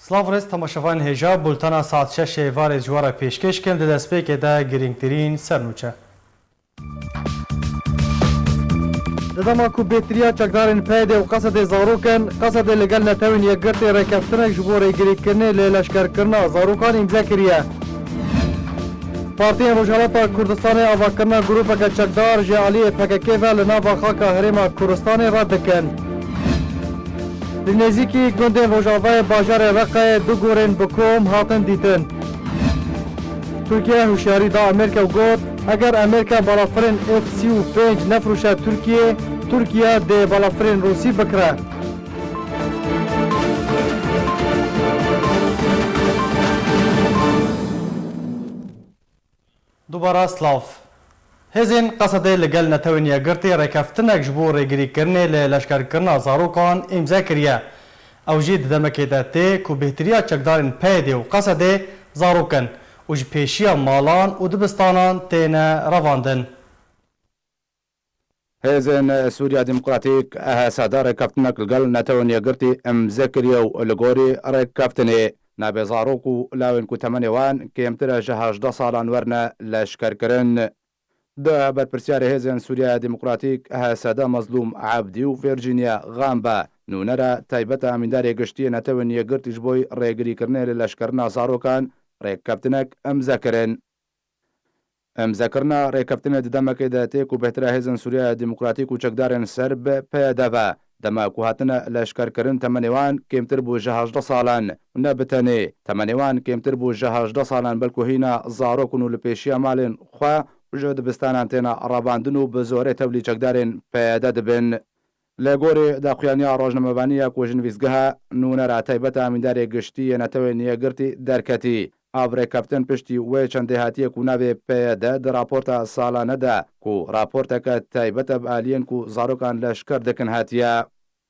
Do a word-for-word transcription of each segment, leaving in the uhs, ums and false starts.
Silav rêz temaşevanên hêja, bultena saet şeş êvarê ji we re pêşkêş kin. Di destpêkê de girîngtirîn sernûçe. Di dema ku bêhteriya çekdarên P Y D û Qesedê zarok in, Qesedê li gel Netewên Yekgirtî rêkeftinek ji bo rêgirîkirinê lê leşkerkirina zarokan îmze kiriye. Partiyên Rojhilata Kurdistanê avakirina grûpeke çekdar ji aliyê P K K ve li nava xaka Herêma Kurdistanê red dikin. Li nêzîkî gundên rojavayê bajarê Reqayê du gorên bi kom hatin dîtin. Tirkiye hişyarî da Amerîka û got, eger Amerîka balafirên F sî û pênc nefirûşe Tirkiye, Tirkiye dê balafirên Rûsî bikire. Dubara silav. Hêzên Qesedê li gel Netewên Yekgirtî rêkeftinek ji bo rêgirîkirinê li leşkerkirina zarokan îmze kiriye. Ew jî di demekê de tê ku bêhtiriya çekdarên P Y D û Qesedê zarok in û ji pêşiya malan û dibistanan têne revandin. Hêzên Sûriya Demokratîk, H S D, rêkeftinek li gel Netewên Yekgirtî îmze kiriye û li gorî rêkeftinê navê zarok û lawên ku temenê wan kêmtir e ji hejdeh salan werine leşkerkirin. Di berpirsyarê Hêzên Sûriya Demokratîk, H S D, Mezlûm Ebdî û Virginia Gamba, nûnera taybeta Amîndarê Giştî yê Netewên Yekgirtî ji bo rêgirîkirinê li leşkerina zarokan rêkeftinek îmze kirin. Îmzekirina rêkeftinê di demekê de tê ku bêhtir e hêzên Sûriya Demokratîk û çekdarên ser bi P Y D ve, dema ku hatine leşkerkirin temenê wan kêmtir bû ji hejdeh salan û ne bi tenê temenê wan kêmtir bû ji hejdeh salan, belku hîna zarok in û li pêşiya malên xwe û ji dibistanan têne revandin û bi zorê tevlî çekdarên P Y D dibin. Li gorî daxuyaniya rojnamevanî ya ku ji nivîsgeha nûnera taybet a Amîndarê Giştî yê Netewên Yekgirtî derketî, ev rêkeftin piştî wê çendê hatiye ku navê P Y D di raporta salane de, ku raporteke taybet e bi aliyên ku zarokan leşker dikin, hatiye.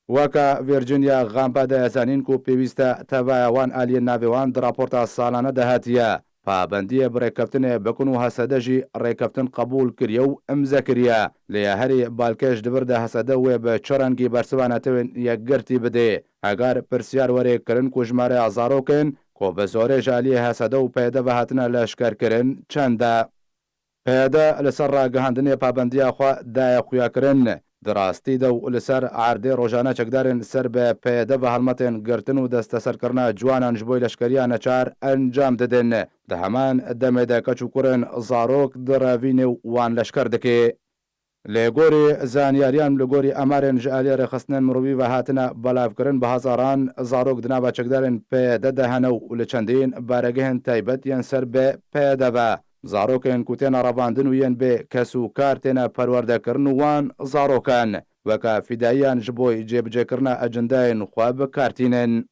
Weke Virginia Gamba daye zanîn ku pêwîst e tevaya wan aliyên navê wan di raporta salane de hatiye pabendiyê bi rêkeftinê bikin û H S D jî rêkeftin qebûl kiriye û îmze kiriye. Lê ya herî balkêş di vir de H S D wê bi çi rengî bersiva Netewên Yekgirtî bidê. Heger pirsyar were kirin ku jimareya zarokên ku bi zorê ji aliyê H S D û P Y D ve hatine leşkerkirin çend e? P Y D li ser ragihandinê pabendiya xwe daye xuyakirin. Di rastî de û li ser erdê rojane çekdarên ser bi P Y D ve helmetên girtin û desteserkirina ciwanan ji bo leşkeriya neçar encam didin. Di heman demê de keç û kurên zarok direvîne û wan leşker dike. Li gorî zanyariyan, li gorî emarên ji aliyê rêxistinên mirovî ve hatine belavkirin, bi hezaran zarok di nava çekdarên P Y D de hene û li çendîn baregehên taybet yên ser bi P Y D ve zarokên ku têne revandin û yên bê kes û kar têne perwerdekirin û wan zarok in weke fîdayiyan ji bo cêbicêkirina ecindeyên xwe bi kar tînin.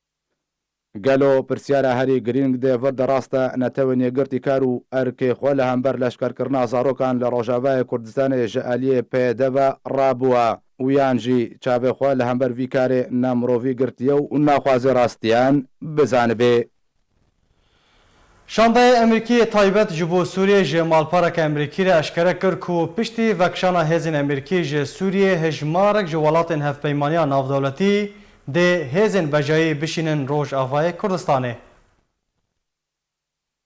Gelo pirsyara herî girîng dê vir de rast e Netewên Yekgirtî kar û erkê xwe li hember leşkerkirina zarokan li Rojavayê Kurdistanê ji aliyê P Y D ve rabûye û yan jî çavê xwe li hember vî karê namirovî girtiye û naxwaze rastiyan bizanibe. Şandeyê Amerîkî yê taybet ji bo Sûriyê ji malpereke Amerîkî re eşkere kir ku piştî vekişana hêzên Amerîkî ji Sûriyê hejmarek ji welatên Hevpeymaniya Navdewletî dê hêzên bejayî bişînin Rojavayê Kurdistanê.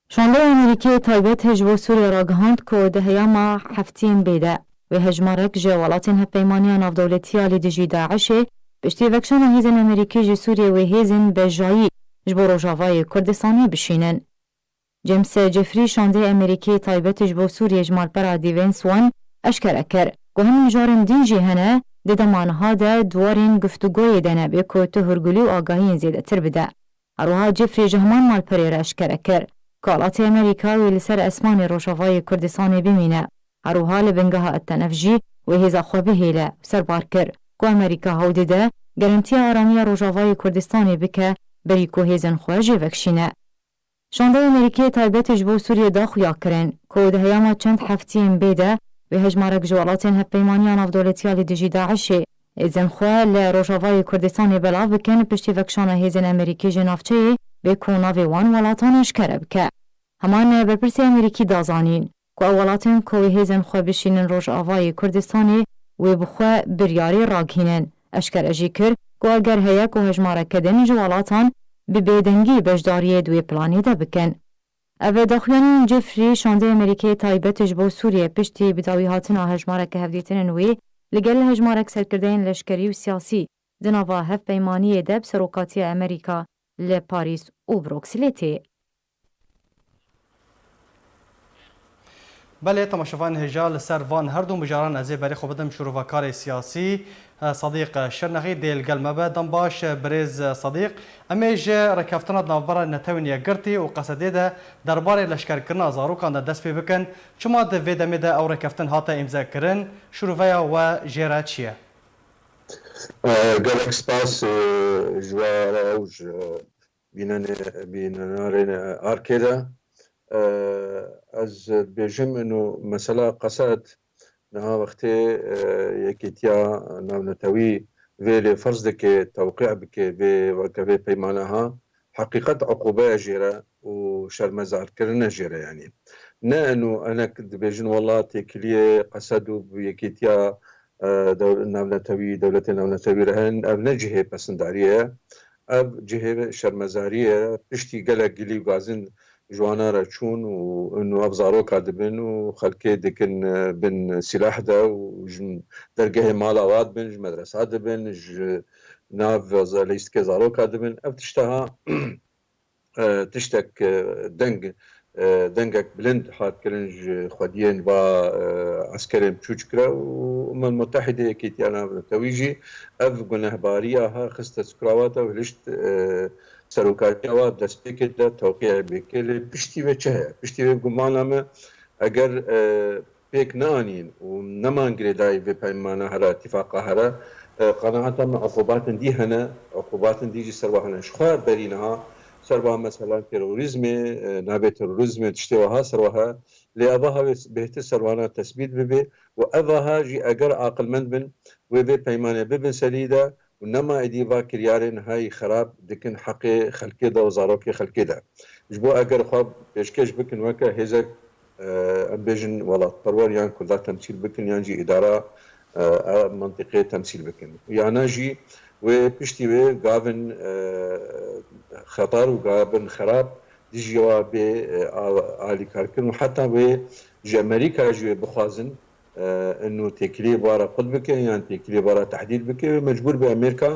Şandeya Amerîkî yê taybet ji bo Sûriyê ragihand ku di heyama heftiyên bê de wê hejmarek ji welatên Hevpeymaniya Navdewletî ya li dijî DAIŞê piştî vekişana hêzên Amerîkî ji Sûriyê wê hêzên bejayî ji bo Rojavayê Kurdistanê bişînin. James Jeffrey, şandeyê Amerîkî yê taybet ji bo Sûriyê ji malpera Defense One eşkere kir ku hin mijarên din jî hene, di dema niha de di warên guftûgoyê de ne bê ku tu hûrgulî û agahiyên zêdetir bide. Her wiha Jeffrey ji heman malperê re eşkere kir ku welatê Amerîka wê li ser esmanê Rojavayê Kurdistanê bimîne. Her wiha li bingeha Tenef jî wê hêza xwe bihêle û serbar kir ku Amerîka hewl dide garantiya aramiya Rojavayê Kurdistanê bike berî ku hêzên xwe jê vekişîne. Şandeya Amerîkî yê taybet ji bo Sûriyê da xuyakirin ku di heyama çend heftiyên bê de wê hejmarek ji welatên Hevpeymaniya Navdewletî ya li dijî DAIŞê hêzên xwe li Rojavayê Kurdistanê belav bikin, piştî vekişana hêzên Amerîkî ji navçeyê bê ku navê wan welatan eşkere bike. Heman berpirsê Amerîkî da zanîn ku ew welatên ku wê hêzên xwe bişînin Rojavayê Kurdistanê wê bi xwe biryarê ragihînin. Eşkere jî kir ku eger heye ku hejmareke din ji welatan bi bêdengî beşdariyê di wê planê de bikin. Ev daxuyanîn Jeffrey şandeyê Amerîkeyê taybet ji bo Sûriyê piştî bi dawî hatina hejmareke hevdîtinên wê li gel hejmarek serkirdeyên leşkerî û siyasî di nava hevpeymaniyê de bi serokatiya Amerîka li Parîs û Brukselê tê. Belê, temaşevanên hêja, li ser van her du mijaran ez ê berê xwe bidim şîrovekarê siyasî, eh, Sedîq Şirnexî dê li gel me be. Dem baş, eh, birêz, eh, Sedîq. Em ê ji rêkeftina di navbera Netewên Yekgirtî û Qesedê de derbarê leşkerkirina zarokan de dest pê bikin. Çima di vê demê de ew rêkeftin hate îmzekirin? Şîroveya we jê re çi ye? Eh, gelek spas, eh, ji we re û ji bînenê-, bînenarên Arkê de. Eh, ez dibêjim, ino mesela Qesed niha wextê, eh, Yekîtiya Navnetewî vê lê ferz dike, tewqî bike, vê weke vê peymana ha, heqîqet uqûbeya jê re û şermezarkirine jê re, yanî. Ne eno enek dibêjin, wela têkiliyê Qesed û bi Yekîtiya, e, dew-, navnetewî, dewletê navnetewî re hene, ev ne cihê pesindariyê ye. Ev cihê şermezariyê ye. Piştî gelek gilî û gazin ji wana re çûn û ino ev zaroka dibin û xelkê dikin, e, bin sîlah de û ji dergehê mala wa dibin, ji medresa dibin, ji nav za-, leyîstikê zaroka dibin. Ev tişta ha, e, tiştek, e, deng, e, dengek bilind hat kirin ji xwediyên va, e, eskerên biçûçik re û Umem Mutehîdê, Yekîtiya Navnetewî jî ev gunehbariya ha xiste skrawata û hilişt, e, serokatiya wa destpêkê de tewqîyê bêkê lê piştî wê çi heye? Piştî wê gumana me eger, e, pêk neanîn û neman girêdayî vê peymana here, îtîfaqa here, e, qenaeta me uqûbatên dî hene, uqûbatên dî jî ser wa hene. Ji xwe berî niha ser wa mesela terorîzmê, e, navê terorîzmê tiştê wiha ser wa heye. Lê eva ha wê bêhtir ser wana tesbît bibe û eva ha jî eger aqilmend bin wê vê peymanê bibin serî de û nema êdî va kiryarên hay xerab dikin heqê xelkê de û zarokê xelkê de. Ji bo eger xwe pêşkêş bikin weke hêzek, e, em bêjin welatperwer yan Kurda temsîl bikin yan jî îdara, e, e, mentiqê temsîl bikin. Yana jî wê piştî wê gavin, e, xetar û gavin xerab dijî wa bê, e, a-, alîkarkirin û heta wê ji Amerîka jî wê bixwazin, e, ino têkiliyê wa re qut bikin yan têkiliyê wa re tehdîd bikin, wê mecbûr be Amerîka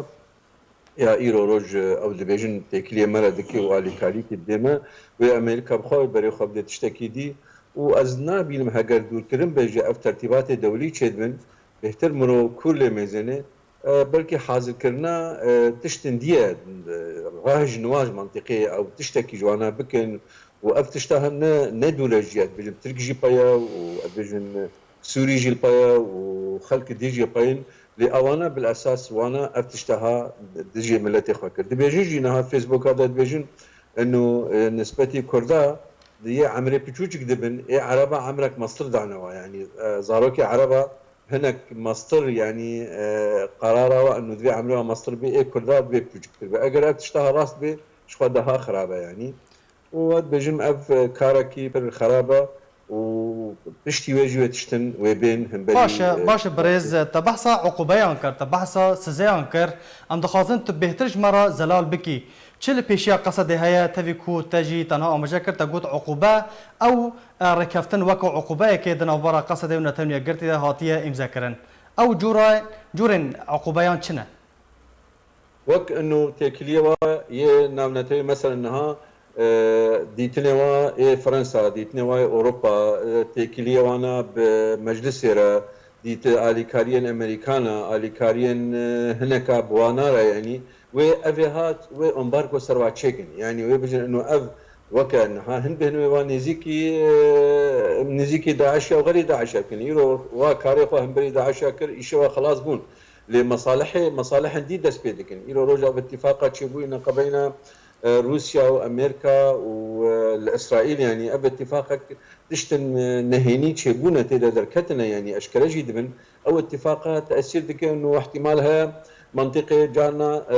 ya îro roj, e, ew dibêjin têkiliyê me re dike û alîkarî dike didê me, wê Amerîka bi xwe wê berê xwe bide tiştekî dî û ez nabînim heger dûrkirin be ji ev tertîbatê dewlî çêdibin, bêhtir mirov kûr lê mêzêne, e, belkî hazirkirina, e, tiştin dî ye, e, rehij niwaj mentiqê ew tiştekî ji wana bikin û ev tişta hene ne dûre jî ye, dibêjin Tirk jî peye û ez dibêjin Sûrî jî li peye û xelk dî jî peyên, lê ewana bil esas wana ev tişta ha dijî miletê xwe kir. Dibêjin jî niha Facebooka de dibêjin, eno, e, nisbetî Kurda di yê emrê piçûçik dibin, ê Ereba emrek mestir dane wa. Yanî, e, zarokê Ereba hinek mestir, yanî, e, qerara wa eno divê emrê wa mestir bê, ê Kurda divê piçûçiktir be. Eger ev tişta ha rast bê, ji xwe daha xirab e, yanî. Û ez dibêjim ev, e, karekî pir xerab e û piştî wê jî wê tiştin wê bên hemberî, Baş e, e, baş e, birêz, te behsa uqubeyan kir, te behsa sizeyan kir. Em dixwazin tu bêhtir ji me re zelal bikî. Çi li pêşiya Qesedê heye, tevî ku te jî tenha amaje kir, te got uqube ew, e, rêkeftin weke uqubeyekê di navbera Qesedê û Netewên Yekgirtî de hatiye îmzekirin. Ew cûre, cûrên uqubeyan çi ne? Wek ino têkiliyê wa yê navnetewî, mesela niha, e, dîtinê wa yê Fransa, dîtinê wa yê Ewropa, e, têkiliyê wana bi meclisê re, dîti alîkariyên Amerîkana, alîkariyên, e, hineka bi wana re, yanî wê evê hat, wê ambargo ser wa çêkin. Yanî wê bijin ino ev weke niha hin bêhn wê wa nêzîkî, e, nêzîkî DAIŞ ya û xerî DAIŞ ya bikin. Îro wa karê xwe hemberî DAIŞ ya kir, îşê wa xelas bûn. Lê mesalihê, mesalihên dî dest pê dikin. Îro roja bi îtîfaqa çêbûyî neqebeyna, e, Rûsya û Amerîka û, e, li Îsraîl, yanî ev îtîfaqek tiştin, e, nehênî çêbûne, tê de derketine, yanî eşkere jî dibin. Ew îtîfaqa tesîr dike û îhtîmal heye mentiqê carna, e,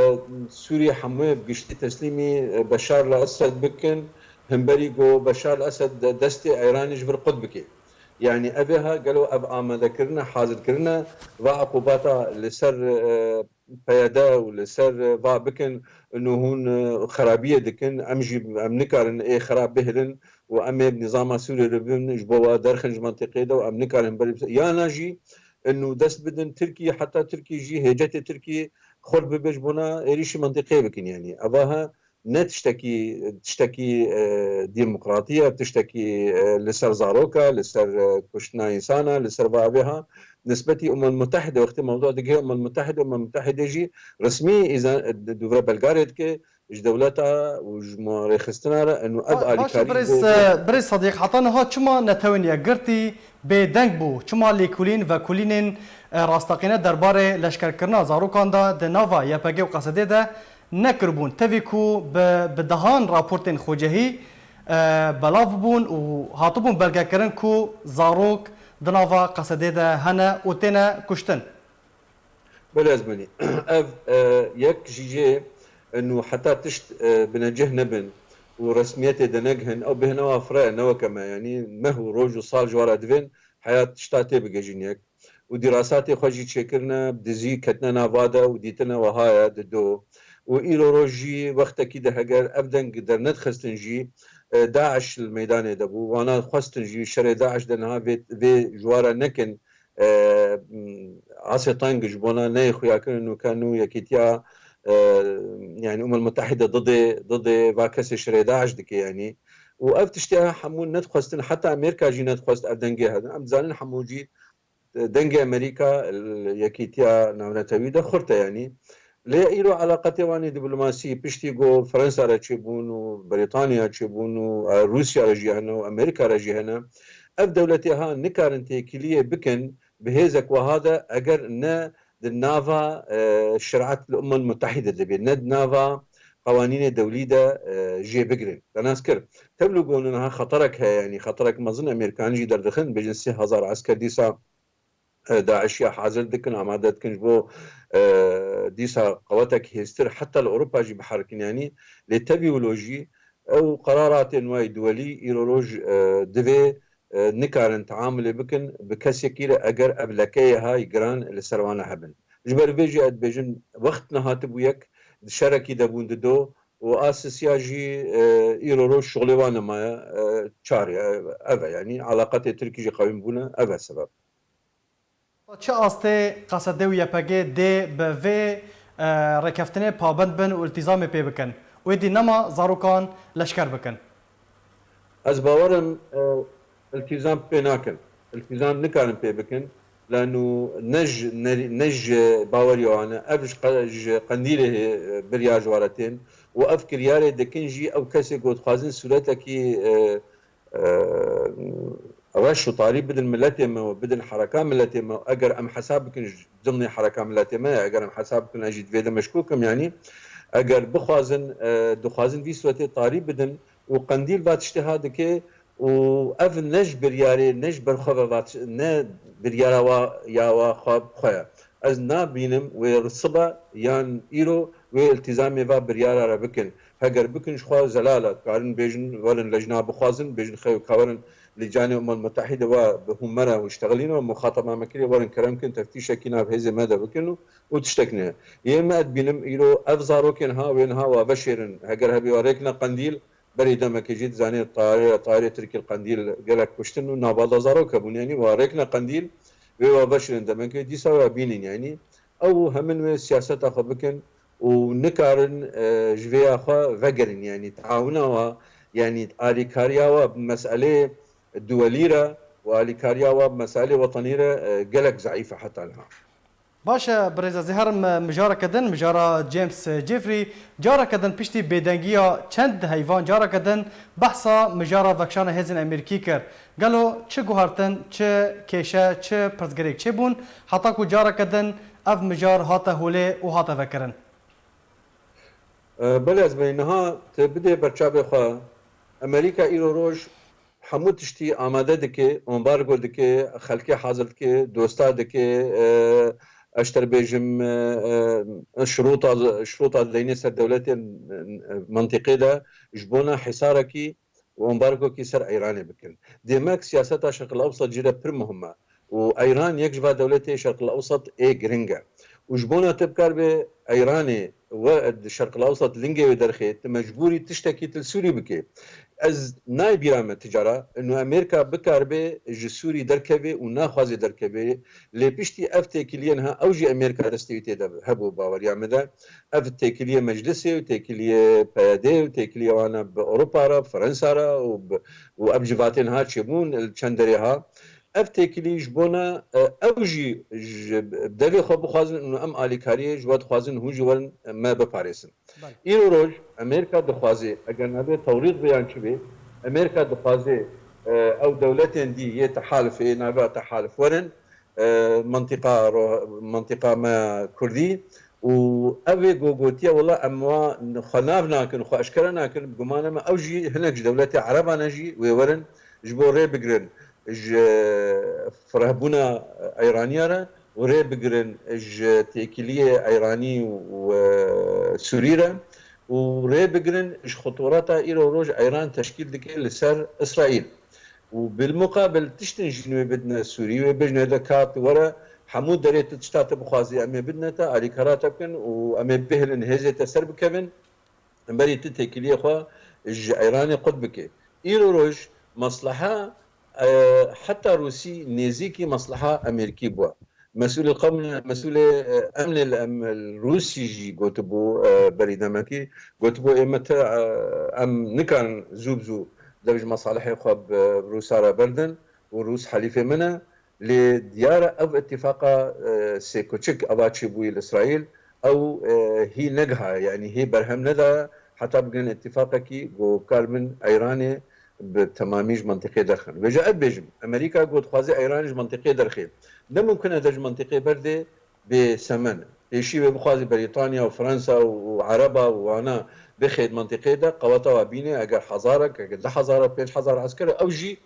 Sûrî hemû bi giştî teslîmî, e, Beşar li Esed bikin, hemberî ku Beşar li Esed de destê Îranê ji vir qut bike. Yanî ev ê ha gelo ev amade kirine, hazir kirine, va eqûbata li ser, e, P Y D û li ser, e, va bikin, inu hûn, e, xerabiyê dikin, em jî em nikarin ê xerab bihilin û em ê nizama Sûriyê re bin, ji bo wa derxin ji mentiqê de û em nikarin ber, yana jî inu dest bidin Tirkiyê, heta Tirkiyê jî hêcetê Tirkiyê xurt bibe ji bona êrîşî mentiqê bikin. Yanî eva ha ne tiştekî, tiştekî, e, demokratî ye, tiştekî, e, li ser zaroka, li ser, e, kuştina însana, li ser va vê ha. Nisbetî Umem Mutehide, wextê mewdûa digihê Umem Mutehide, Umem Mutehide jî resmî îza-, dûvre belgarê dike ji dewleta û ji ma rêxistina re, enu ev Ba-, baş e, alîkarî birêz, bê- e, birêz Sadiq, heta niha çima netewên yekgirtî bêdeng bû? Çima lêkolîn, vekolînên, e, rastaqîne derbarê leşkerkirina zarokan de di nava Y P G û Q S D'ê de nekiribûn. Tevî ku bi, bi dehan raportên xwecehî, e, belav bûn û hatibûn belgekirin ku zarok di nava Q S D'ê de hene û têne kuştin. Belê ez benî. Ev, e, yek ji jê, e, nû heta tişt, e, binecih nebin û resmiyetê de negihin, ew bêhna wa fireye, ne weke me. Yanî meh û roj û sal ji wa re divên heya tişta tê bigihîjin yek. Û dîrasatê xwe jî çêkirine, dizî ketine nav va de û dîtine wiha ye di do. Û îro roj jî wextekî de heger ev deng dernedixistin jî, e, DAIŞ li meydanê de bû. Wana xwestin jî şerê DAIŞ de niha vê, vê ji wa re nekin, e, asê teng ji bona neyê xuyakirin û ka nû yekîtiya, e, yanî Umem Mutehide didê, didê va kesê şerê DAIŞ dike yanî. Û ev tiştê hemû nedixwestin, heta Amerîka jî nedixwest ev dengê hedin. Em dizanin hemû jî dengê Amerîka li Yekîtiya Navnetewî de xurt e yanî. Lê îro eleqetê wan ê diplomasî piştî ku Fransa re çêbûn û Brîtanya çêbûn û, e, Rûsya re jî hene û Amerîka re jî hene. Ev dewletê ha nikarin têkiliyê bikin bi hêzek wiha de eger ne di nava, e, şeriat li Umem Mutehide de bê, ne di nava qewanînê dewlî de, e, jê bigirin. Te nas kir. Tevlû ku niha xeterek heye, yanî xeterek mezin Amerîkan jî derdixin, bêjin sê hezar esker dîsa, e, DAIŞiya hazir dikin, amade dikin ji bo, e, dîsa qewetek hêztir heta li Ewropa jî biherikin. Yanî lê tevî wilo jî ew qeraratên wayî duwelî îro roj, e, divê, e, nikarin teamulê bikin bi kesekî re eger ev lekeyê ha yî giran li ser wana hebin. Ji ber vê jî ez dibêjim wext nehatibû yek di şerekî de bûn di do û a sisiya jî, e, îro roj şixulê wan nemaye, e, çar e, ev e, yanî eleqetê Tirkî jî qewîn bûne, ev e sebeb. Çi astê Q S D û Y P G dê bi vê, e, rêkeftinê pabend bin û iltîzamê pê bikin û êdî nema zarokan leşker bikin? Ez bawer im, e, iltîzam pê nakin. Iltîzam nikarin pê bikin. Lano ne ji, ne, ne ji baweriya wan e. Ev ji qe-, ji Qendîlê hê, e, biryar ji wa re tên. Û ev kiryarê dikin jî ew kesê ku dixwazin sûretekî, e, e, reş û tarî bidin miletê me û bidin hereka miletê me. Eger em hesab bikin ji dimnê hereka miletê me, eger em hesab bikin ez jî divê de meşkûk im, yanî eger bixwazin, e, dixwazin vî sûretê tarî bidin û Qendîl va tiştê ha dike û ev ne ji biryarê, ne ji ber xwe ve va tiş-, ne biryara wa ya wa xwe bi xwe ye. Ez nabînim wê sibe yan îro wê iltîzamê va biryara re bikin. Heger bikin ji xwe zelal e. Dikarin bêjin werin lejna bixwazin, bêjin xew ka werin lîcanê Umem Mutehîde we bi hûn me re û ştexilîne û muxataba me kiriye, werin kerem kin teftîşekî nav hêzê me de bikin û, û tiştek ne. Yê me dibînim îro ev zarokên ha wê niha wa veşêrin. Heger hebê wa rêkine Qendîl, berî demekê jî dizanê tayarê, tayarê Tirkî li Qendîl gelek kuştin û navbada zarok hebûn. Yanî wa rêkine Qendîl, wê wa veşirin demekê, dîsa wa bînin. Yanî ew hemin wê siyaseta xwe bikin û nikarin, e, ji vê ya xwe vegerin. Yanî taawuna wa, yanî alîkariya wa bi meseleyê duwelî re û alîkariya wa bi meseleyê wetenî re, e, gelek zeîf e heta niha. Baş e, birêz, ez ê herim, e, mijareke din, mijara James, e, Jeffrey, careke din piştî bêdengiya çend heyvan, careke din behsa mijara vekişana hêzên Amerîkî kir. Gelo çi guhertin, çi kêşe, çi pirsgirêk çêbûn, heta ku careke din ev mijar hate holê û hate vekirin? E, belê ez bêjim, niha tu bidê berçavê xwe. Amerîka îro roj hemû tiştî amade dike, ambargo dike, xelkê hazir dike, dosta dike, e, ez ji te re bêjim, e, e, şirota, şirota dideyne ser dewletên, e, mentiqê de ji bona hisarekî û ambargokî ser Îranê bikin. Demek siyaseta Şerqil Ewsat jî re pir muhim e û Îran yek ji va dewletê Şerqil Ewsat ê giring e. Û ji bona te bikaribe Îranê we di Şerqil Ewsat lingê wê derxê, tu mecbûrî tiştekî tu li Sûrî bikê. Ez nayê bîra me ti cara, inu Amerîka bikaribe ji Sûrî derkeve û naxwaze derkeve, lê piştî ev têkiliyên ha ew jî Amerîka destê wî tê de hebû baweriya min de. Ev têkiliyê Meclisê û têkiliyê P Y D û têkiliyê wana bi Ewropa re, bi Fransa re û bi, û ev civatên ha çêbûn li çend derê ha. Ev têkilî ji bona, e, ew jî ji devê xwe bixwazin û em alîkariyê ji we dixwazin hûn jî werin me biparêzin. Belê. Îro roj Amerîka dixwaze, eger navê tewrît be yan çi be, Amerîka dixwaze, e, ew dewletên dî yê tehalif, yê navê tehalif werin, e, mintîqa ro-, mintîqa me Kurdî û ev ê go-, gotiye, wela em wa xwe nav nakin, xwe eşkere nakin, bi gumana me ew jî hinek ji dewletê Ereban e jî wê werin, ji bo rê bigirin ji firehbûna Îraniya re û rê bigirin ji têkiliyê Îranî û, e, Sûrî re û rê bigirin ji xuturata îro roj Îran teşkîl dike li ser Îsraîl. Û bilmuqabil tiştin jî wê bidine Sûrî, wê bêjine de ka tu were hemû derê tu tişta tu bixwazî em ê bidine te, alîkara te bikin û em ê bihêlin hêzê te ser bikevin, berî tu têkiliyê xwe ji Îranê qut bike. Îro roj mesleha, e, heta Rûsî nêzîkî mesleha Amerîkî bû. Mesûlê qewm-, mesûlê, e, emnê li em-, li Rûsî jî gotibû, e, berî demekî, gotibû, ê me te, e, em nikarin zû bi zû dev ji mesalihê xwe bi Rûsa re berdin û Rûs helîfê min e. Lê diyar e ev îtîfaqa, e, sêkoçik eva çêbûyî li Îsraîl, ew, e, hî negihaye, yanî hî berhem nedaye heta bigrin îtîfaqekî ku karibin Îranê bi temamî ji mentiqê derxin. Vêca ez bêjim, Amerîka ku dixwaze Îranê ji mentiqê derxê, ne mumkin e de ji mentiqê berdê bê semen. Pêşî wê bixwazî Brîtanya û Fransa û, û Ereba û wana bixê di mentiqê de, qeweta wa bîne, eger hezarek, eger deh hezar, pênc hezar esker, ew jî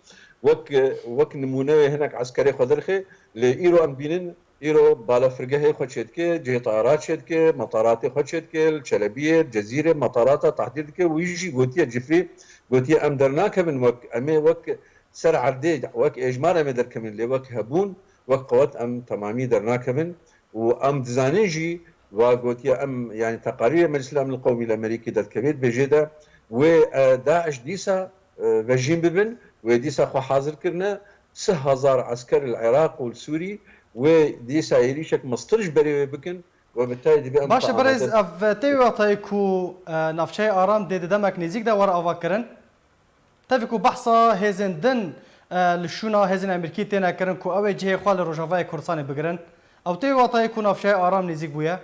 wek, wek nimûne wê hinek eskerê xwe derxê, lê îro em bînin, îro balafirgehê xwe çêdike, cihê tayara çêdike, metaratê xwe çêdike, li Çelebiyê, Cezîrê, metarata tahdîr dike, wî jî gotiye Cifrî, gotiye em dernakevin wek, em ê wek ser erdê, wek êjmar em ê derkevin, lê wek hebûn, wek qewet em temamî dernakevin û em dizanin jî, wa gotiye em, yanî teqarîrê Meclisa Emnil Qewmî li Amerîkî derdikeve, dibêje de wê, e, DAIŞ dîsa, e, vejîn bibin, wê dîsa xwe hazir kirine, sih hezar esker li Iraq û li Sûrî, wê dîsa êrîşek mestir ji berê wê bikin, we bi tayê dibê em Baş e, xwe berêz, amade ev tê wê watayê ku, e, navçeyê Aram dê di demek nêzîk de were avakirin? Tevî ku behsa hêzên din, e, li şûna hêzên Amerîkî têne kirin ku ew ê cihê xwe li Rojavayê Kurdistanê bigirin, ew tê wê watayê ku navçeya Aram nêzîk bûye?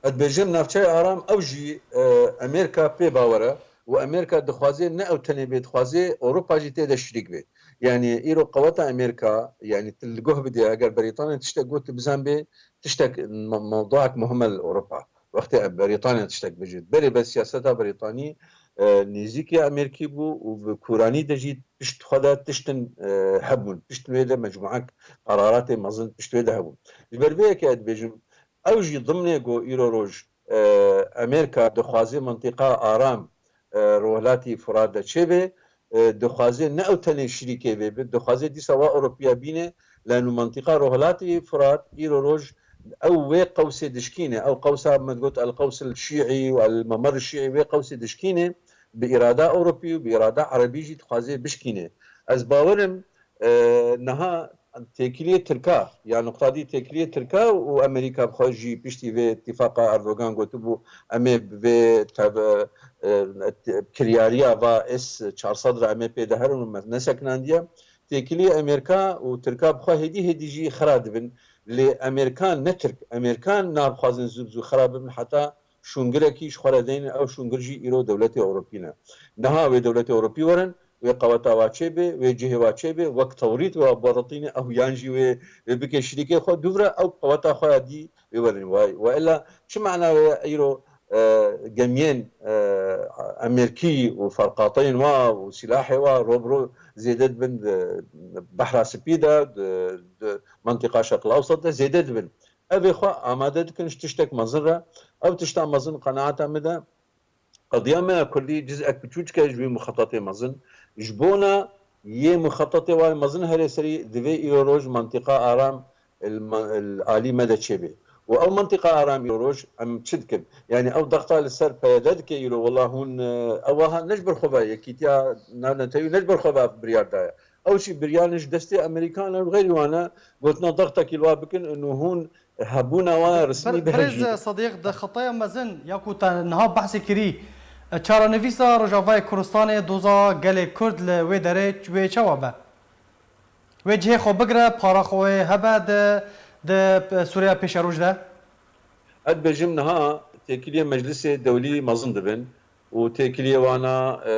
Ez dibêjim, navçeya Aram ew jî, e, Amerîka pê bawer e û Amerîka dixwaze ne ew tenê bê, dixwaze Ewropa jî tê de şirîk bê. Yanî îro qeweta Amerîka, yanî tu li guh bidê, eger Brîtanya tiştek got, tu bizan bê, tiştek me-, mewduak muhim e li Ewropa. Wextê Brîtanya tiştek bijî. Berê be siyaseta Brîtanî, e, nêzîkî Amerîkî bû û bi kûranî de jî pişt xwe de tiştin, e, hebûn. Pişt wê de mecmuek qeraratê mezin pişt wê de hebûn. Ji ber vê yekê ez dibêjim, ew jî dimnê ku îro roj, e, Amerîka dixwaze mintîqa aram, e, Rojhilatî Furat de çêbe, e, dixwaze ne ew tenê şirîkê vê be, dixwaze dîsa wa Ewropiya bîne, lano mintîqa Rojhilatî Furat îro roj ew wê qewsê dişkîne, ew qewsa me digot el qews el şîî û el memer şîî, wê qewsê dişkîne, bi îrada Ewropî û bi îrada Erebî jî dixwaze bişkîne. Ez bawerim, e, niha têkiliyê Tirka, ya nuqta dî têkiliyê Tirka û Amerîka bi xwe jî piştî vê îtîfaqa Erdogan gotibû, em ê bi vê tev-, e, kiryariya va S çar sed re em ê pê de herin û me nesekinandiye. Têkiliyê Amerîka û Tirka bi xwe hêdî hêdî jî xira dibin. Lê Amerîkan ne Tirk, Amerîkan naxwazin zû bi zû xira bibin heta şûngirekî ji xwe re deynin, ew şûngir jî îro dewletê Ewropî ne. Niha wê dewletê Ewropî werin, wê qeweta wa çêbe, wê cihê wa çêbe, wek tewrît wa bertîne ew yan jî wê, wê bike şirîkê xwe, dûvre ew qeweta xwe ya dî wê werin. Wa, wa illa çi mana wê îro, e, gemiyên, e, Amerîkî û ferqateyên wa û sîlahê wa ro bi ro zêde dibin di Behra Spî de, di, di mintîqa Şerqil Ewsat de zêde dibin. Ev ê xwe amade dikin ji tiştek mezin re. Ev tişta mezin qenaeta min de Qediya me ya kurdî cizek piçûçik e ji wî muxetetê mezin. Ji bona yê muxetetê wa mezin herê serî divê îro roj mentiqa aram li me-, li alî me de çêbê. Û ew mentiqa aram îro roj em çi dikin? Yanî ew dexta li ser P Y D dike îro, wela hûn, e, ew wiha ne ji ber xwe ve, Yekîtiya Navnetewî ne ji ber xwe ve ev biryar daye. Ew jî biryar ne ji destê Amerîkan e û xeyrî wan e, gotina dextekî li wa bikin û hûn hebûna wan Ber-, resmî Birêz bihejînin. Sediq, di xetaya mezin ya ku te niha behsê kirî, çarenivîsa Rojavayê Kurdistanê, doza gelê Kurd li wê derê wê çawa be? Wê cihê xwe bigire, para xwe wê hebe di, di Sûriya pêşeroj de? Ez dibêjim niha têkiliyê Meclisê Dewlî mezin dibin û têkiliyê wana, e,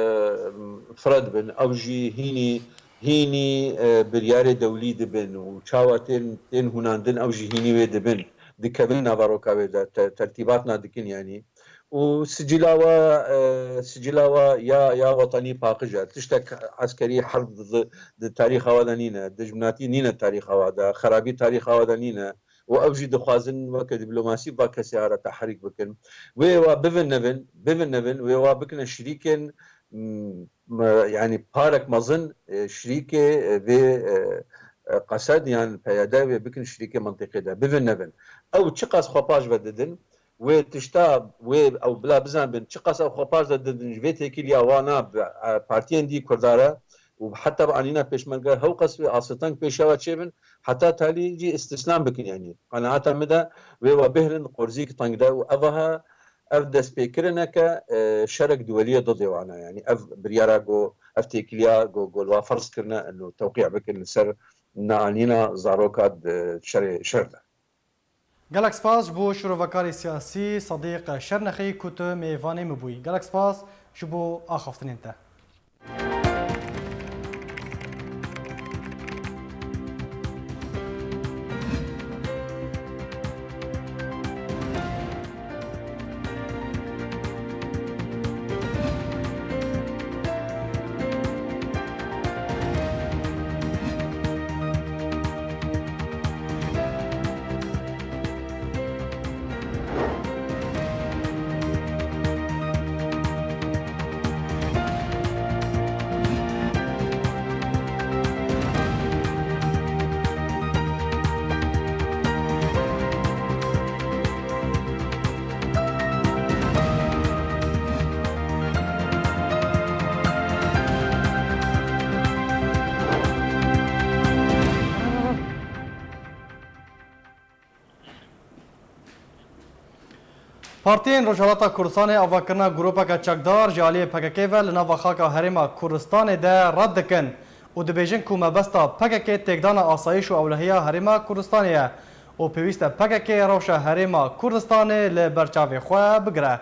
fire dibin. Ew jî hînî, hînî, e, biryarê dewlî dibin û çawa tên, tên hûnandin ew jî hînî wê dibin. Dikevin naveroka wê de, te-, tertîbatna dikin yanî. Û sicila we, e, sicila we ya, ya wetanî paqij e. Tiştek eskerî herb di, di tarîxa we de nîne. Dijminatî nîne tarîxa we de. Xerabî tarîxa we de nîne. Û ew jî dixwazin weke dîplomasî va kesê ara tehrîk bikin. Wê wa bivin nevin, bivin nevin, wê wa bikine şirîkên, m-, m-, yanî parek mezin, e, şirîkê, e, vê, e, e, qesed yan P Y D wê bikin şirîkê mentiqê de. Bivin nevin. Ew çiqas xwe paş ve didin, wê tişta, wê ew bila bizanbin, çiqas ew xwe paş de didin, ji vê têkiliya wana bi, e, partiyên dî kurdare û heta bi anîna pêşmerge hewqas wê asiteng pêşewa çêbin, heta talî jî îstislam bikin, yanî qenaeta min de wê we bihrin qorzîk teng de û ev aha, ev destpêkirineke, e, şerek duweliyê didê wana, yanî ev biryara go, ev têkiliya go, go li wa ferz kirine û tewqî bikin li ser neanîna zaroka di şerê şer de. Gelek spas ji bo şirovekarê siyasî Sediq Şernexî ku tu mêvanê min bûyî. Gelek spas ji bo axaftinên te. Partiyên Rojhilata Kurdistanê avakirina grûpeke çekdar ji aliyê P K K ve li nava xaka Herêma Kurdistanê de red dikin û dibêjin ku mebesta P K K têkdana asayîş û ewlehiya Herêma Kurdistanê ye û pêwîst e P K K rewşa Herêma Kurdistanê li ber çavê xwe bigire.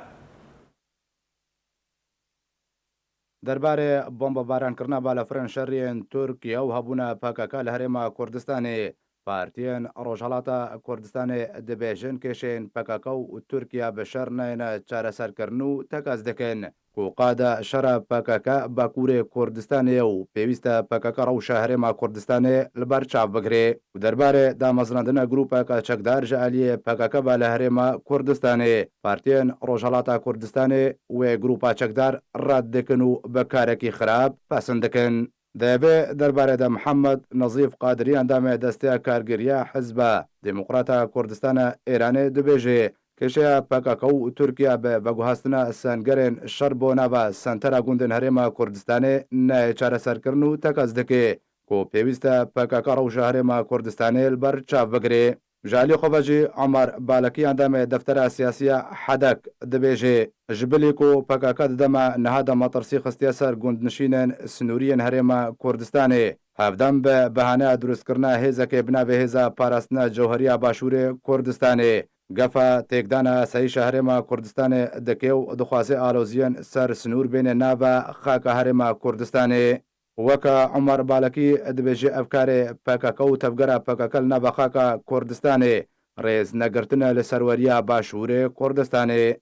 Derbarê bombebaran kirina balafirên şerî yên Tirkiye û hebûna P K K li Herêma Kurdistanê, partiyên Rojhilata Kurdistanê dibêjin kêşeyên P K K û Tirkiye bi şer neyêne çareserkirin û tekez dikin ku qada şera P K K Bakurê Kurdistanê ye û pêwîst e P K K rewşa Herêma Kurdistanê li ber çav bigire. Û derbarê damezrandina grûpeke çekdar ji aliyê P K K ve li Herêma Kurdistanê, partiyên Rojhilata Kurdistanê wê grûpa çekdar red dikin û bi karekî xirab pesn dikin. Di vê derbarê de Mihemed Nezîf Qadirî, endamê Desteya Kargeriya Hizba Demokrata Kurdistana Êranê, dibêje, kêşeya P K K û Tirkiye bi veguhastina sengerên şer bo nava sentera gundên Herêma Kurdistanê nayê çareserkirin û tekez dike ku pêwîst e P K K rewşa Herêma Kurdistanê li ber çav bigire. Ji alî xwe ve jî Omer Balekî, endamê Deftera Siyasî ya Hedek, dibêje, ji bilî ku P K K di dema niha de metirsî xistiye ser gundnişînên sinûrî yên Herêma Kurdistanê, hevdem bi behaneya dirustkirina hêzekê bi navê Hêza Parastina Cewheriya Başûrê Kurdistanê, gefa têkdana asayîşa Herêma Kurdistanê dike û dixwaze aloziyên ser sinûr bêne nava xaka Herêma Kurdistanê. Weke Omer Balekî dibêje, ev karê P K K û tevgera P K K li nava xaka Kurdistanê rêz negirtine li serweriya Başûrê Kurdistanê.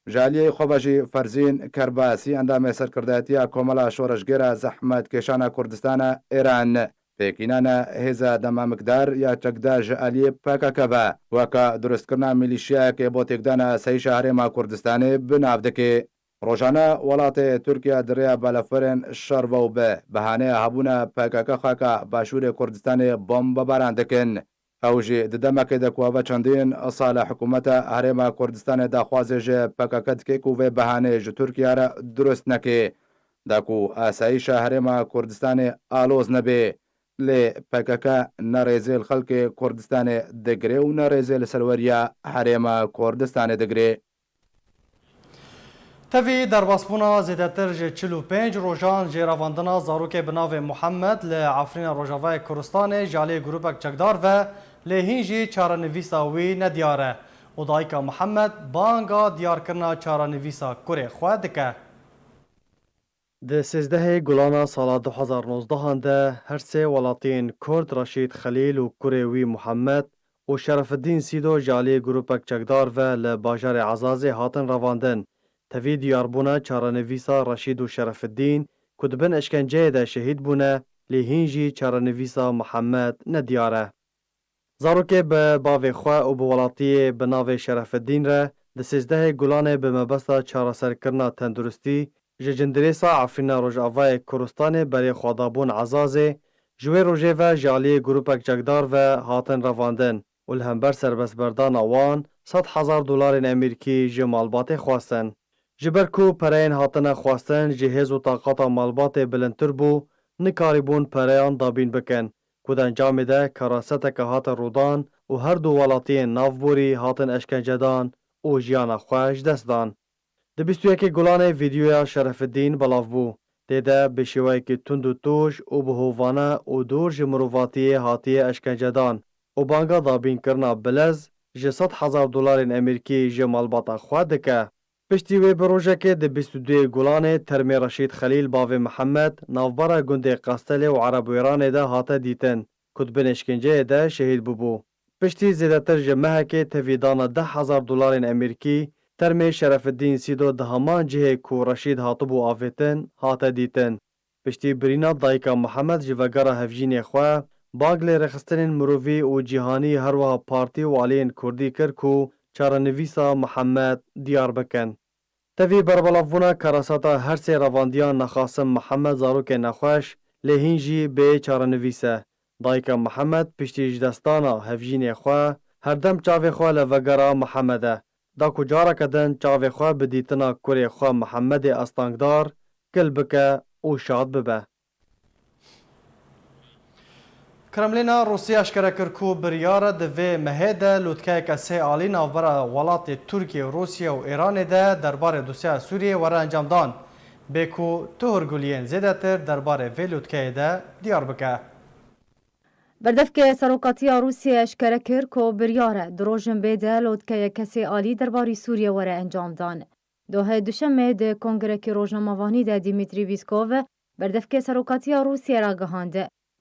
Ji aliyê xwe ve jî Ferzîn Kerbasî, endamê serkirdayetiya Komela Şoreşgêra Zehmetkêşana Kurdistana Êran, pêkînana hêza demamikdar ya çekdar ji aliyê P K K ve weke dirustkirina milîşiyayekê bo têkdana asayîşa Herêma Kurdistanê bi nav dike. Rojane welatê Tirkiye di rêya balafirên şer ve û bi behaneya hebûna P K K xaka Başûrê Kurdistanê bombebaran dikin. Ew jî di demekê de ku eve çendîn sal e hikûmeta Herêma Kurdistanê daxwazê ji P K K dike ku vê behaneyê ji Tirkiye re dirust neke, da ku asayîşa Herêma Kurdistanê aloz nebe. Lê P K K ne rêzê li xelkê Kurdistanê digire û ne rêzê li serweriya Herêma Kurdistanê digire. Tevî derbasbûna zêdetir ji çil û pênc rojan jê revandina zarokê bi navê Muhammed li Efrîna Rojavayê Kurdistanê ji aliyê grûpek çekdar ve, lê hîn jî çarenivîsa wî nediyar e û dayika Muhammed banga diyarkirina çarenivîsa kurê xwe dike. Di sêzdehê Gulana sala du hezar nozdehan de her sê welatiyên Kurd Reşîd Xelîl û kurê wî Muhammed û Şerefidîn Sîdo ji aliyê grûpek çekdar ve li bajarê Ezazê hatin revandin. Tevî diyarbûna çarenivîsa Reşîd û Şerefidîn ku di bin eşkenceyê de şehîd bûne, lê hîn jî çarenivîsa Muhammed nediyar e. Zarokê bi bavê xwe û bi welatiyê bi navê Şerefidîn re di sêzdehê Gulanê bi mebesta çareserkirina tenduristî ji Cindirêsa Efrîna Rojavayê Kurdistanê berê xwe dabûn Ezazê, ji wê rojê ve ji aliyê grûpek çekdar ve hatin revandin û li hember serbestberdana wan sed hezar dolarên Amerîkî ji malbatê xwestin. Ji ber ku pereyên hatine xwestin ji hêz û taqata malbatê bilindtir bû, nikarîbûn pereyan dabîn bikin, ku di encamê de karaseteke hate rûdan û her du welatiyên navborî hatin eşkencedan û jiyana xwe ji dest dan. Di bîst û yekê Gulanê vîdyoya Şerefidîn belav bû. Tê de bi şêweyekî tund û tûj û bi hovane û dûr ji mirovatiyê hatiye eşkencedan û banga dabînkirina bilez ji sed hezar dolarên Amerîkî ji malbata xwe dike. Piştî wê bi rojekê di bîst û duyê Gulanê termê Reşîd Xelîl bavê Mihemed navbera gundê Qestelê û Erebwêranê de hate dîtin ku di bin êşkenceyê de şehîd bûbû. Piştî zêdetir ji mehekê tevîdana deh hezar dolarên Amerîkî, termê Şerefidîn Sîdo di heman cihê ku Reşîd hatibû avêtin, hate dîtin. Piştî birîna dayika Mihemed ji vegera hevjînê xwe, bang lê rêxistinên mirovî û cîhanî her wiha partî û aliyên kurdî kir ku çarenivîsa Mihemed diyar bikin. Tevî berbelavbûna karasata her sê revandiyan nexasim Mihemed zarokê nexweş, lê hîn jî bê çarenivîs e. Dayika Mihemed piştî ji destdana hevjînê xwe herdem çavê xwe li vegera Mihemed e. Da ku careke din çavê xwe bi dîtina kurê xwe Mihemedê astengdar kil bike û şad bibe. Kremlîna Rûsya eşkere kir ku biryar e di vê mehê de lotkeyeke sê alî navbera welatê Tirkiye û Rûsya û Îranê de derbarê dosyeya Sûriyê were encamdan, bê ku tu hûrguliyên zêdetir derbarê vê lotkeyê de diyar bike. Berdevkê Serokatiya Rûsiyê eşkere kir ku biryar e di rojinbê de lotkeyeke sê alî derbarî Sûriyê were encamdan. Dohê Duşemê di kongrekî rojnamevanî de Dimitrî Pîskov, berdevkê Serokatiya Rûsiyê ragihand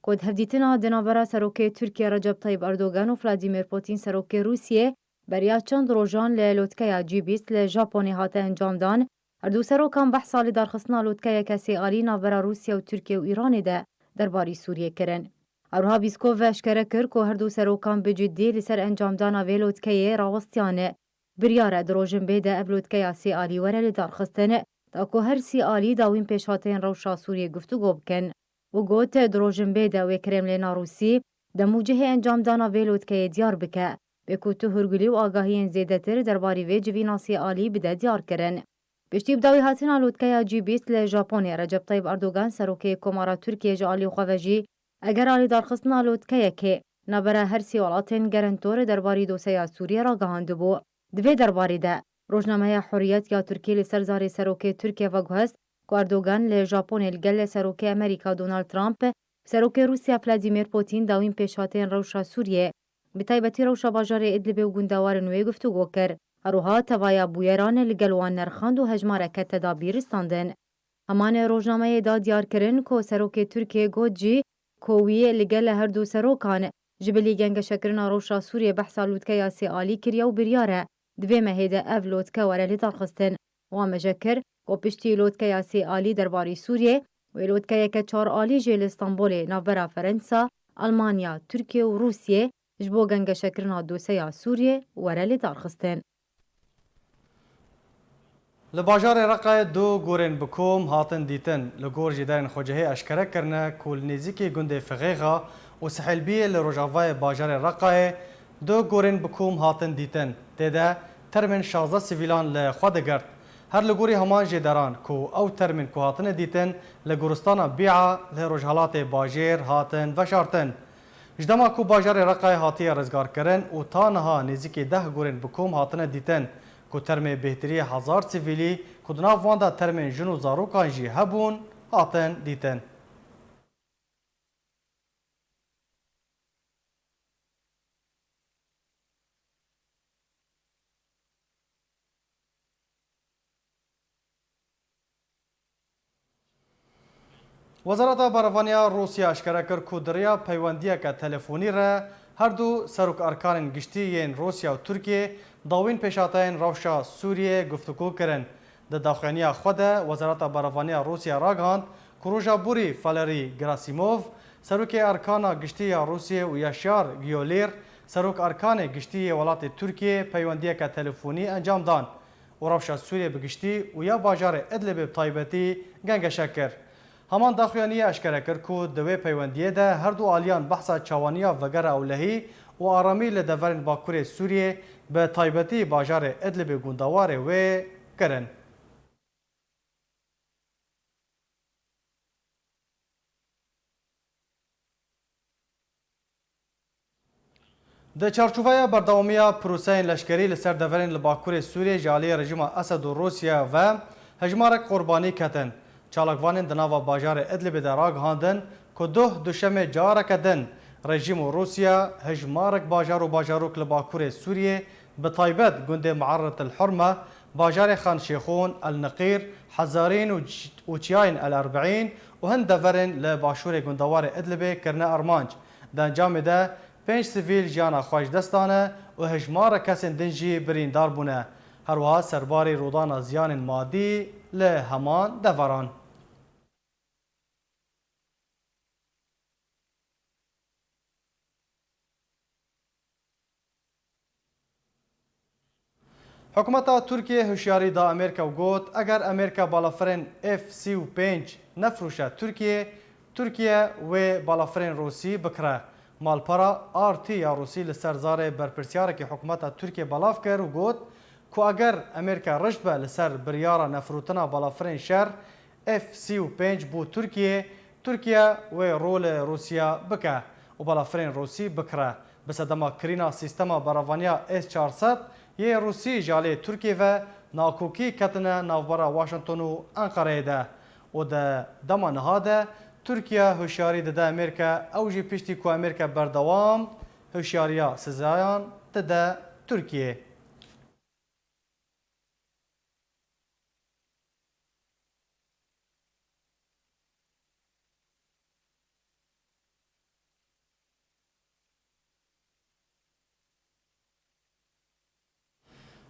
ku di hevdîtina di navbera serokê Tirkiye Recep Tayyip Erdogan û Vladimir Putin serokê Rûsiyê beriya çend rojan li lotkeya G bîst li Japonê hate encamdan, her du serokan behsa lidarxistina lotkeyeke sê alî navbera Rûsya û Tirkiye û Îranê de derbarî Sûriyê kirin. Her wiha Pîskov eşkere kir ku her du serokan bi ciddî li ser encamdana vê lotkeyê rawestiyane. Biryar e di rojinbê de ev lotkeya sê alî were lidarxistin, da ku her sî alî dawîn pêşhateyên rewşa Sûriyê guftûgo bikin. Û got, di rojinbê de wê Kremlêna Rûsî dem û cihê encamdana vê lotkeyê diyar bike, bê ku tu hûrgulî û agahiyên zêdetir derbarî vê civîna sê alî bide diyarkirin. Piştî bi dawîhatina lotkeya G bîst li Japonê, Recep Tayyip Erdogan, serokê Komara Tirkiye ji alî xwe ve jî, eger alîdarxistina lotkeyekê navbera her sî welatên gerentor derbarî doseya Sûriyê ragihandibû. Di vê derbarê de, rojnameya Hurriyet ya Tirkî li ser zarê serokê Tirkiye veguhest ku Erdogan li Japonê li gel serokê Amerîka Donald Trump, serokê Rûsya Vladimir Putin dawîn pêşhateyên rewşa Sûriyê, bi taybetî rewşa bajarê Idlibê û gundewarên wê guftûgo kir. Her wiha tevaya bûyeran li gel wan nerxand û hejmareke tedabîr standin. Heman rojnameyê da diyar kirin ku serokê Tirkiyê got jî ku wî li gel her du serokan ji bilî gengeşekirina rewşa Sûriyê behsa lûtkeya sê alî kiriye û biryar e di vê mehê de ev lotke were lidarxistin. Û amêje kir ku piştî lotkeya sê alî derbarî Sûriyê, wê lotkeyeke çar alî jî li Stenbolê navbera Ferensa, Almanya, Tirkiye û Rûsiyê ji bo gengeşekirina doseya Sûriyê were lidarxistin. Li bajarê Reqayê du gorên bi kom hatin dîtin. Li gor jêderên xwecihê eşkere kirine ku li nêzîkî gundê Fixêxa û Sihêlbiyê li rojavayê bajarê Reqayê du gorên bi kom hatin dîtin. Tê de termên şazdeh sivîlan li xwe digirt. Her li gorî heman jêderan ku ew termên ku hatine dîtin li goristana Bîa li rojhilatê bajêr hatin veşartin. Ji dema ku bajarê Reqayê hatiye rizgarkirin û ta niha nêzîkî deh gorên bi kom hatine dîtin ku termê bêhtiriyê hezar sivîlî ku di nav wan de termên jin û zarokan jî hebûn, hatin dîtin. Wezareta Berevaniya Rûsya eşkere kir ku di riya peywendiyeke telefonî re her du serok erkanên giştî yên Rûsya û Tirkiyê dawîn pêşhateyên rewşa Sûriyê guftûgo kirin. Di daxuyaniya xwe de Wezareta Berevaniya Rûsya ragihand ku roja borî Valerî Gerasimov, serokê erkana giştî ya Rûsiyê û Yaşar Giyolîr, serok erkanê giştî yê welatê Tirkiyê peywendiyeke telefonî encam dan û rewşa Sûriyê bi giştî û ya bajarê Idlibê bi taybetî gengeşe kir. Heman daxuyaniyê eşkere kir ku di wê peywendiyê de her du aliyan behsa çawaniya vegera ewlehî û aramî li deverên Bakurê Sûriyê, bi taybetî bajarê Idlibê gundewarê wê kirin. Di çarçoveya berdewamiya proseyên leşkerî li ser deverên li Bakurê Sûriyê ji aliyê rejîma Esed û Rûsya ve hejmarek qurbanî ketin. Çalakvanên di nava bajarê Idlibê de ragihandin ku duh duşemê careke din rejîm û Rûsya hejmarek bajar û bajarok li Bakurê Sûriyê, bi taybet gundê Muerret el Hurme, bajarê Xan Şêxûn, El Niqîr, Hezarîn û ç-, û çiyayên El Erbeîn û hin deverên li başûrê gundewarê Idlibê kirine armanc. Di encamê de pênc sivîl jiyana xwe ji dest dane û hejmarek kesên din jî birîndar bûne. Her wiha serbarî rûdana ziyanên madî li heman deveran. Hikûmeta Tirkiyê hişyarî da Amerîka û got, eger Amerîka balafirên F sî û pênc nefirûşe Tirkiyê, Tirkiye wê balafirên Rûsî bikire. Malpera R T ya Rûsî li ser zarê berpirsiyarekî hikûmeta Tirkiyê belav kir û got ku eger Amerîka rijd be li ser biryara nefirûtina balafirên şer F sî û pênc bo Tirkiyê, Tirkiye wê rû li Rûsya bike û balafirên Rûsî bikire. Bi sedema kirîna sîstema berevaniya S çar sed yê Rûsî ji aliyê Tirkiyê ve nakokî ketine navbera Washington û Enqereyê de û di dema niha de Tirkiye hişyarî dide Amerîka, ew jî piştî ku Amerîka berdewam hişyariya sizayan dide Tirkiyê.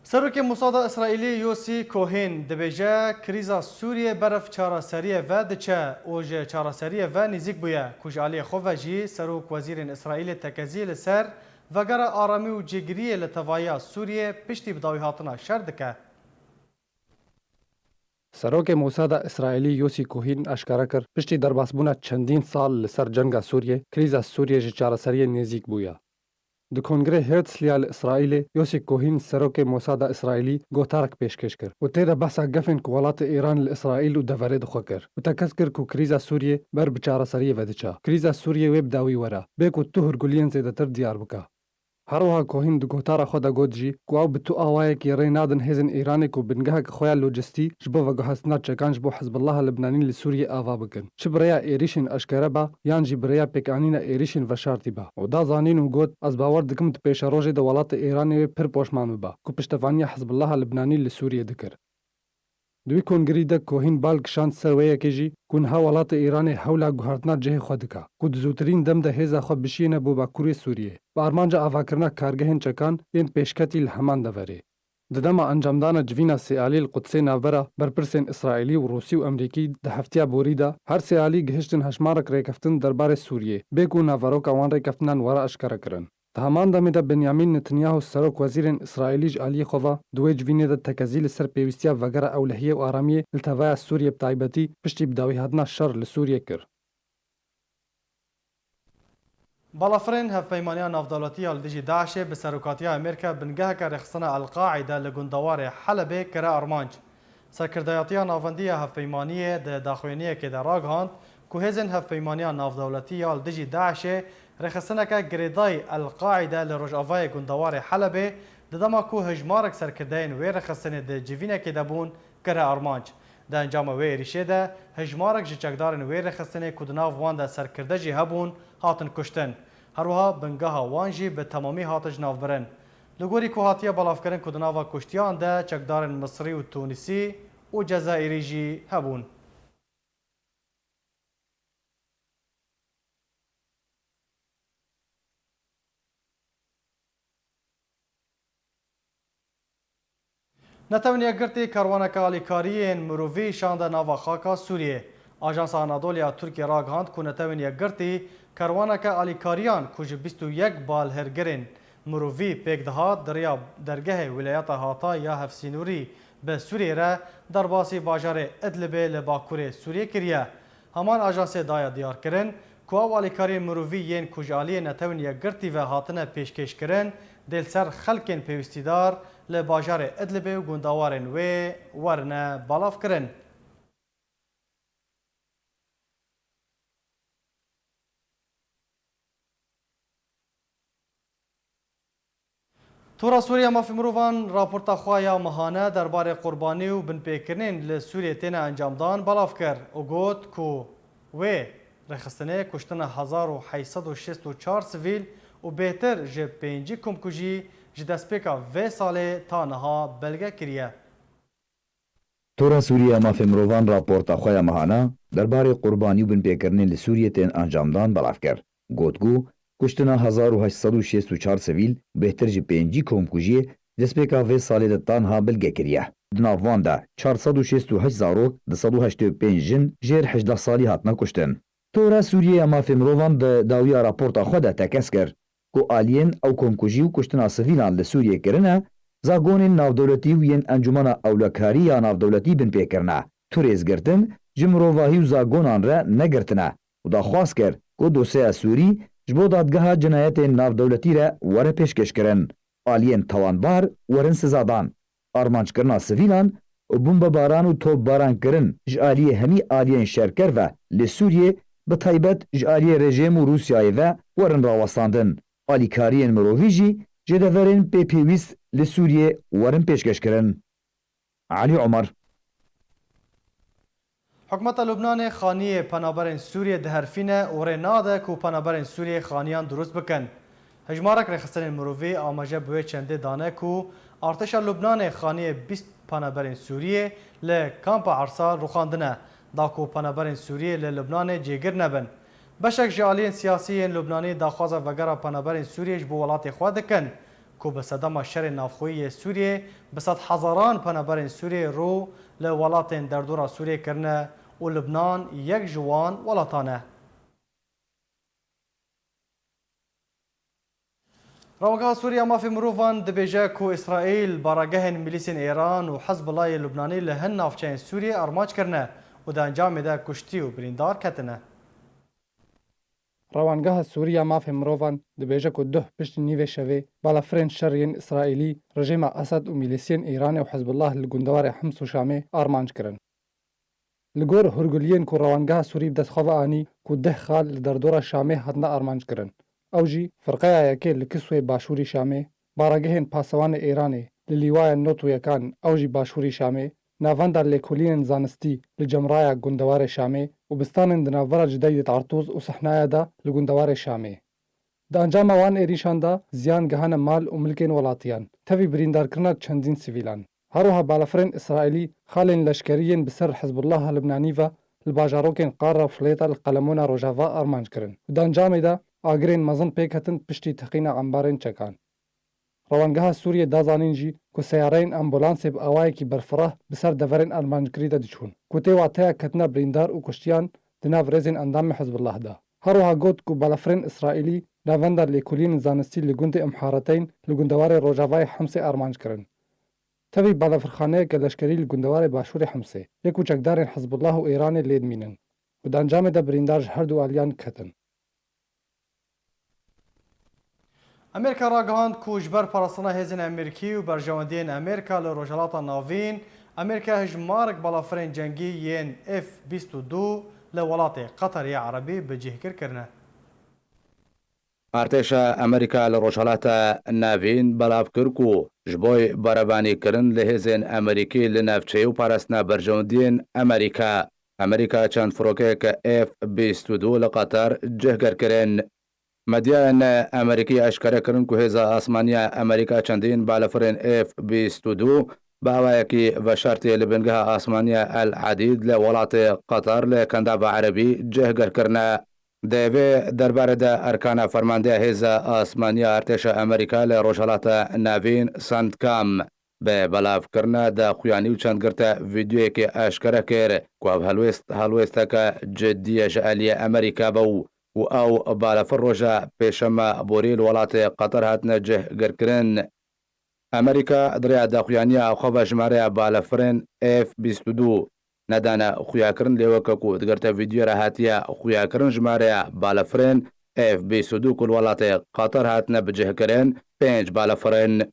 Serokê Mosada Îsraîlî Yosî Kohîn dibêje, krîza Sûriyê berf çareseriyê ve diçe û ji çareseriyê ve nêzîk bûye, ku ji aliyê xwe ve jî serok wezîrên Îsraîlê tekezî li ser vegera aramî û cîgiriyê li tevahiya Sûriyê piştî bi dawî hatina şer dike. Serokê Mosada Îsraîlî Yosî Kohîn eşkere kir, piştî derbasbûna çendîn sal li ser cenga Sûriyê, krîza Sûriyê ji çareseriyê nêzîk bûye. Di Kongrê Herzliya li Îsraîlê, Yosî Kohîn, serokê Mosada Îsraîlî, gotarek pêşkêş kir û tê de behsa gefên ku welatê Îran li Îsraîl û deverê dixwe kir û tekez kir ku krîza Sûriyê ber bi çareseriyê ve diçe. Krîza Sûriyê wê bi dawî were, bê ku tu hûrguliyên zêdetir diyar bike. Her wiha Kohîn di gotara xwe de got jî ku ew bi tu awayekî rê nadin hêzên Îranê ku bingeheke xwe ya lojistî ji bo veguhestina çekan ji bo Hizbullaha Libnanî li Sûriyê ava bikin, çi bi rêya êrîşên eşkere be yan jî bi rêya pêkanîna êrîşên veşartî be û da zanîn û got, ez bawer dikim di pêşerojê de welatê Îranê wê pir poşman bibe ku piştevaniya Hizbullaha Libnanî li Sûriyê dikir. Di wî kongirî de Kohîn bal kişand ser wê yekê jî ku niha welatê Îranê hewla guhertina cihê xwe dike, ku di zûtirîn dem de hêza xwe bişiyêne bo Bakurê Sûriyê, bi armanca avakirina kargehên çekan yên pêşketî li heman deverê. Di dema encamdana civîna sêalî li Qudsê navbera berpirsên Îsraîlî û Rûsî û Amerîkî di heftiya borî de, her sêalî gihiştin hejmarek rêkeftin derbarê Sûriyê, bê ku naveroka wan rêkeftinan were eşkerekirin. Di heman demê de Benyamîn Netanyahu serokwezîrên Îsraîlî ji aliyê xwe ve di wê civînê de tekezî li ser pêwîstiya vegera ewlehiyê û aramiyê li teveya Sûriyê bi taybetî piştî bi dawî hatina şer li Sûriyê kir. Balafirên hevpeymaniya navdewletî ya li dijî DAIŞê bi serokatiya Amerîka bingeheke rêxistina El-Qaîde li gundewarê Helebê kire armanc. Serkirdeyatiya Navendî ya Hevpeymaniyê di daxuyaniyekê de ragihand ku hêzên hevpeymaniya navdewletî ya li dijî DAIŞê rêxistineke girêdayî El-Qaîde li rojavayê gundewarê Helebê, di dema ku hejmarek serkirdeyên wê rêxistinê di civînekê de bûn, kire armanc. Di encama wê êrîşê de hejmarek ji çekdarên wê rêxistinê ku di nav wan de serkirde jî hebûn, hatin kuştin. Her wiha bingeha wan jî bi temamî hatin ji nav birin. Li gorî ku hatiye belavkirin ku di nava kuştiyan de çekdarên Misrî û Tunîsî û Cezayirî jî hebûn. Netewên Yekgirtî karwaneke alîkariyên mirovî şande nava xaka Sûriyê. Ajansa Anadolu ya Tirkiyê ragihand ku Netewên Yekgirtî karwaneke alîkariyan ku ji bîst û yek balhêrgirên mirovî pêk dihat, di riya dergehê Wîlayeta Hatay ya hevsînorî bi Sûriyê re derbasî bajarê Idlibê li bakurê Sûriyê kiriye. Heman ajansê daye diyarkirin ku ew alîkariyên mirovî yên ku ji aliyê Netewên Yekgirtî ve hatine pêşkêşkirin, dê li ser xelkên pêwîstîdar li bajarê Idlibê û gundewarên wê werine belavkirin. Tora Sûriya Mafê Mirovan raporta xwe ya mehane derbarê qurbanî û binpêkirinên li Sûriyê têne encamdan belav kir û got ku wê rêxistinê kuştina hezar û heşt sed û şêst û çar sivîl û bêhtir ji pêncî komkujî ji destpêka vê salê ta niha belge kiriye. Tora Sûriya Mafê Mirovan raporta xwe ya mehana derbarê qurbanî û binpêkirinên li Sûriyê tên encamdan belav kir. Got ku kuştina hezar û heşt sed û şêst û çar sivîl û bêhtir ji pêncî komkujiyê destpêka vê salê de ta niha belge kiriye. Di nav wan de çar sed û şêst û heşt zarok, du sed û heştê û pênc jin jêr hejdeh salî hatine kuştin. Tora Sûriye ya Mafê Mirovan di dawiya raporta xwe de tekez kir ku aliyên ew komkujî û kuştina sivîlan li Sûriyê kirine, zagonên navdewletî û yên Encûmena Ewlekarî ya Navdewletî binpê kirine. Tu rêzgirtin ji mirovahî û zagonan re negirtine û daxwaz kir ku dosyeya Sûrî ji bo Dadgeha Cinayetên Navdewletî re were pêşkêşkirin, aliyên tawanbar werin sizadan. Armanckirina sivîlan û bombebaran û topbarankirin ji aliyê hemî aliyên şerker ve li Sûriyê, bi taybet ji aliyê rejîm û Rûsyayê ve werin rawestandin. Alîkariyên mirovî jî ji deverên pê pêwîst li Sûriyê werin pêşkêşkirin. Elî Omer. Hikûmeta Lubnanê xaniyê penaberên Sûriyê diherfîne û rê nade ku penaberên Sûriyê xaniyan dirust bikin. Hejmarek rêxistinên mirovî amaje bi wê çendê dane ku artêşa Lubnanê xaniyê bîst penaberên Sûriyê li Kampa Ersal rûxandine, da ku penaberên Sûriyê li Lubnanê cêgir nebin. Beşek ji aliyên siyasî yên Lubnanî daxwaza vegera penaberên Sûriyê ji bo welatê xwe dikin, ku bi sedema şerê navxweyî yê Sûriyê bi sedhezaran penaberên Sûriyê rû li welatên derdora Sûriyê kirine û Lubnan yek ji wan welatan e. Rewgeha Sûriya Mafê Mirovan dibêje ku Îsraîl baragehên milîsên Êran û Hizbullahê Lubnanî li hin navçeyên Sûriyê armanc kirine û di encamê de kuştî û birîndar ketine. Rewangeha Sûrî ya Mafê Mirovan dibêje ku duh piştî nîvê şevê balafirên şer yên Îsraîlî rejîma Esed û mîlîsiyên Îranê û Hizbullah li gundewarê Hims û Şamê armanc kirin. Li gor hûrguliyên ku Rewangeha Sûrî bi dest xwe ve anî ku deh xal li derdora Şamê hatine armanc kirin. Ew jî firqeya yekê li Kiswê başûrî Şamê, baragehên pasewanê Îranê li lîwaya nod û yekan ew jî başûrî Şamê, navenda lêkolînên zanistî li cemraya gundewarê Şamê û bistanên di navbera Cudeyê Tartûz û Sihnaya de li gundewarê Şamê. Di encama wan êrîşan de ziyan gihane mal û milkên welatiyan, tevî birîndarkirina çendîn sivîlan. Her wiha balafirên Îsraîlî xalên leşkerî yên bi ser Hizbullah Libnanî ve li bajarokên Qarra û Filêta li Qelemona Rojava armanc kirin û di encamê de agirên mezin pêk hatin piştî teqîna embarên çekan. Rewangeha Sûriyê da zanîn jî ku seyareyên ambulansê bi awayekî berfireh bi ser deverên armanckirî de diçûn, ku tê wateya ketina birîndar û kuştiyan di nav rêzên endamên Hizbullah de. Her wiha got ku balafirên Îsraîlî navenda lêkolînên zanistî li gundê Imhareteyn li gundewarê rojavayê Himsê armanc kirin. Tevî balafirxaneyeke leşkerî li gundewarê başûrê Himsê yê ku çekdarên Hizbullah û Îranê lê dimînin û di encamê de birîndar ji her du aliyan ketin. Amerîka ragihand ku ji ber parastina hêzên Amerîkî û berjewendiyên Amerîka li Rojhilata Navîn, Amerîka hejmarek balafirên cengî yên F bîst û du li welatê Qeterê Erebî bi cihgir kirine. Artêşa Amerîka li Rojhilata Navîn belav kir ku ji bo berevanîkirin li hêzên Amerîkî li navçeyê û parastina berjewendiyên Amerîka, Amerîka çend firokeyeke F bîst û du li Qeter cihgir kirin. Medyayên Amerîkî eşkere kirin ku hêza asmaniya Amerîka çendîn balafirên F bîst û du bi awayekî veşartî li bingeha asmaniya El Edîd li welatê Qeter li Kendava Erebî cihgir kirine. Di vê derbarê de erkana fermandeya hêza asmaniya artêşa Amerîka li Rojhilata Navîn, CENTCOM, bi belavkirina daxuyanî û çendgirta vîdyoyekê eşkere kir ku ev helwêst helwêsteke cidî ye ji aliyê Amerîka ve û û ew balafir roja pêşema borî li welatê Qeter hatine cihgirkirin. Amerîka di rêya daxuyaniya xwe ve jimareya balafirên F bîst û du nedane xuyakirin, lê weke ku di girta vîdyoyê re hatiye xuyakirin, jimareya balafirên F bîst û du ku li welatê Qeter hatine bicihkirin, pênc balafir in.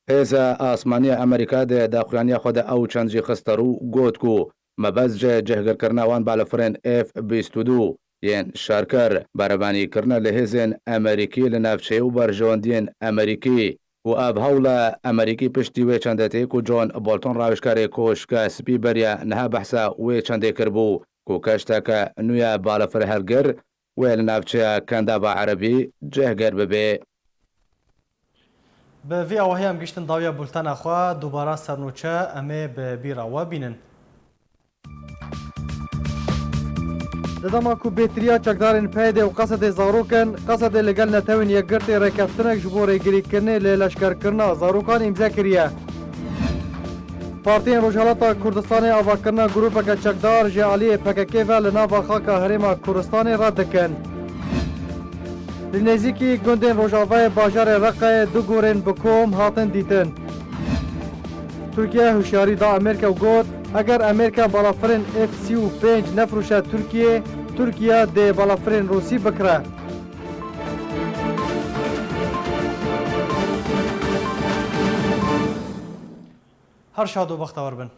Hêza asmanî ya Amerîka di daxuyaniya xwe de ew çend jî xiste rû, got ku mebest ji cihgirkirina wan balafirên F bîst û du yên şerker, berevanîkirine li hêzên Amerîkî li navçeyê û berjewendiyên Amerîkî û ev hewla Amerîkî piştî wê çendê tê ku John Bolton, rawêjkarê Koşka Spî, beriya niha behsa wê çendê kiribû ku keşteke nû ya balafir hilgir wê li navçeya Kendava Erebî cihgir bibe. Bi vî awahî em gihîştin dawiya bultena xwe, dubara sernûçe em ê bi bîra we bînin. Di dema ku bêtiriya çekdarên P Y D û Q S D'ê zarok in, Q S D li gel Netewên Yekgirtî rêkeftinek ji bo rêgirîkirinê li leşkerkirina zarokan îmze kiriye. Partiyên Rojhelata Kurdistanê avakirina grûpeke çekdar ji aliyê P K K ve li nava xaka Herêma Kurdistanê red dikin. Li nêzîkî gundên rojavayê bajarê Reqayê du gorên bi kom hatin dîtin. Tirkiye hişyarî da Amerîka û got, eger Amerîka balafirên F sî û pênc nefirûşe Tirkiyê, Tirkiye dê balafirên Rûsî bikire. Her şad û bextewar bin.